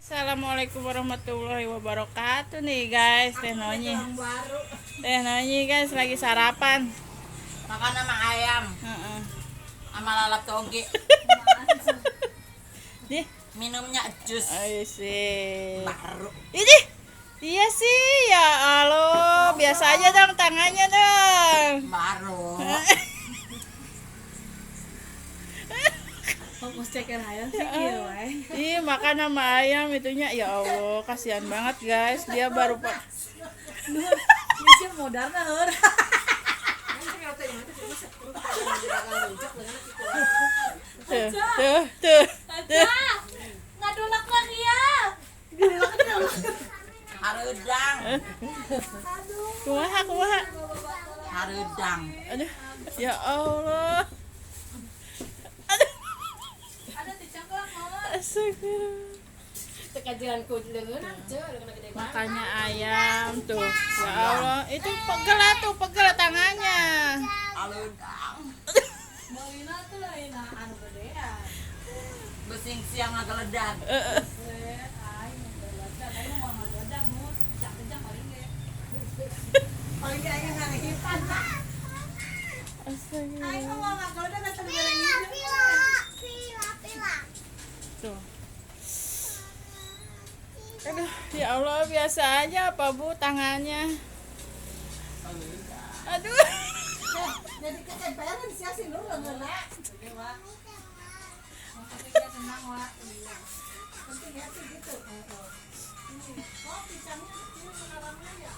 Assalamualaikum warahmatullahi wabarakatuh nih guys. Teh Nonyi. Teh Nonyi guys lagi sarapan. Makan sama ayam, Heeh. sama lalap toge. Nih, Minumnya jus ayo sih. baru. Ini iya sih, ya Allah, biasa aja dong tangannya dong. Baru. Fokus ceker ayam sih kieu wae. Ih, makan sama ayam itunya, ya Allah, kasihan banget guys. Dia baru pak. Nur, ini sih modalna heur. Tuh, tuh, tuh. Aca, ngadulak lagi ya. Hareudang, Kumaha, kumaha. hareudang. Aduh, ya Allah. Aduh, Ada di cangklak mama. astagfirullah. Tekajiran ku leungeun ceu leungeun gede banget. Makannya ayam tuh. Ya Allah, itu pegel tuh, pegel tangannya. Hareudang. Meulina tuh lain anu gedean. Besing siang ngageledag. Heeh. Eh, aing ngageledag, aing mau ngageledag mus, kejang-kejang paling ge. Paling ge aing ngarihipan. Astagfirullah. Aing mau ngageledag asa goreng Tuh. Aduh, ya Allah, biasa aja apa Bu tangannya. Aduh. Jadi ketempelan sia sih Nur leungeunna. Oke, Wak. Yang penting dia senang, Wak. Penting ya sih gitu. Oh, pisangnya kecil sekarangnya ya.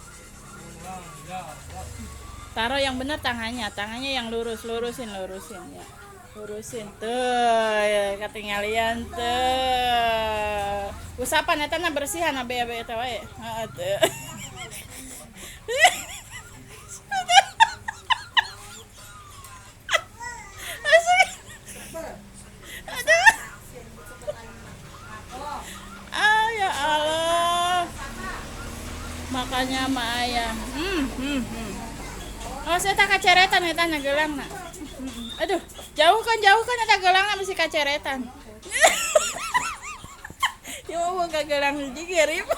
Taruh yang benar tangannya, tangannya yang lurus, lurusin, lurusin ya. Lurusin tuh, ya, ketinggalian tuh. Usapan eta na bersihan abe abe eta wae. Heeh tuh. Aduh. Aduh. Ah ya Allah. Makannya sama ayam. Oh, saya tak kaceretan eta na geulangna. Aduh, jauh kan eta geulangna mesti kaceretan. Ya mau ka gelang hiji ge rip.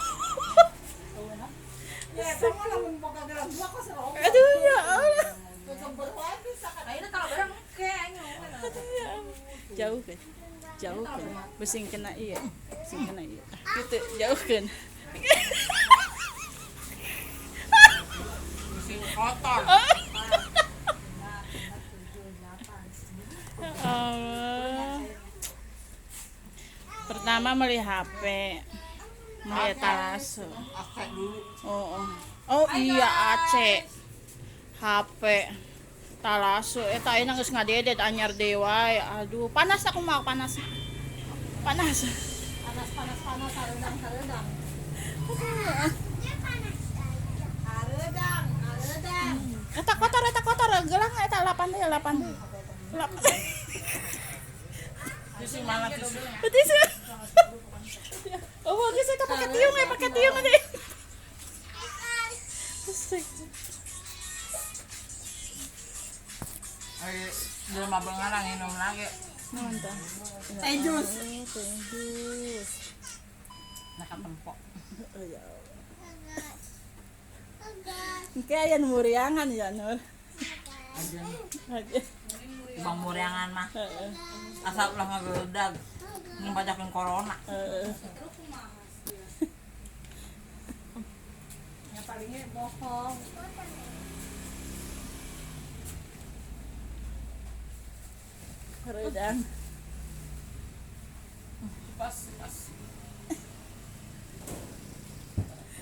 Ya, kamu lamun boga gelang dua kok seru. Aduh ya Allah. Kegembur wae bisa kan. Ayeuna kalau barang engke aing ngomong. Aduh ya Allah. Jauh kan. Jauh kan. Besing kena iya. Besing kena iya. Gitu, jauh kan. Besing kotor. Ya Allah. Pertama beli HP. Beli etalase. Aceh dulu. Oh, oh. Oh iya AC. HP. Talase eta ayeuna geus ngadedet anyar deui wae. Aduh, panas aku mah panas. Panas. Panas panas panas hareudang hareudang. Hareudang hareudang. Eta kotor gelang eta 8 deui, 8 deui. 8. Tisu mana tisu? Betis. Oh, geus eta pakai tiung ya, pakai tiung deh. Astaga. Ayo, di rumah bengarang minum lagi. Naon tah? Teh jus. Oh, teh jus. Nah, tempok. Oh, ya Allah. Engke aya nu muriangan ya, Nur. Aja. Aja. Bang muriangan mah. Heeh. Asal ulah ngageledag. Ngebacakin corona. Heeh. Ya palingnya bohong. Hareudang. Pas, pas.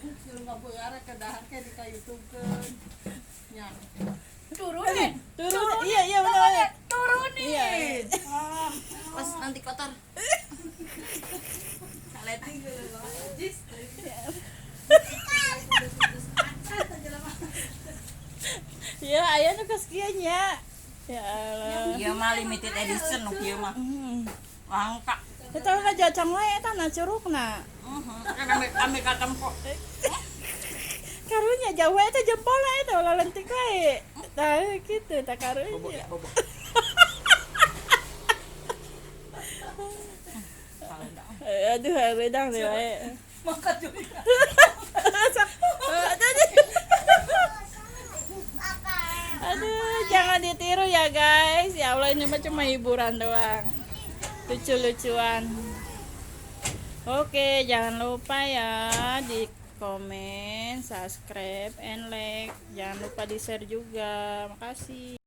Di rumah beurang ke dahar ke di ka YouTube-keun. Nya. Turunin. Turun. Iya, iya benar. Turunin. Iya. Pas nanti kotor. Saleting. Ya, aya nu geus kieu nya. Ya Allah. Ieu mah limited edition nu kieu mah. Langka. Eta ulah jacang wae eta na curugna. Kan ambil ambil ka tempok. Karunya jauh wae eta jempolna eta ulah lentik wae. Tah kitu tah karunya. Bobo. Hareudang. Aduh, hareudang deui wae. Mangkat juga. Aduh, jangan ditiru ya guys. Ya Allah, ini mah cuma hiburan doang. Lucu-lucuan. Oke, jangan lupa ya di komen, subscribe, and like. Jangan lupa di share juga. Makasih.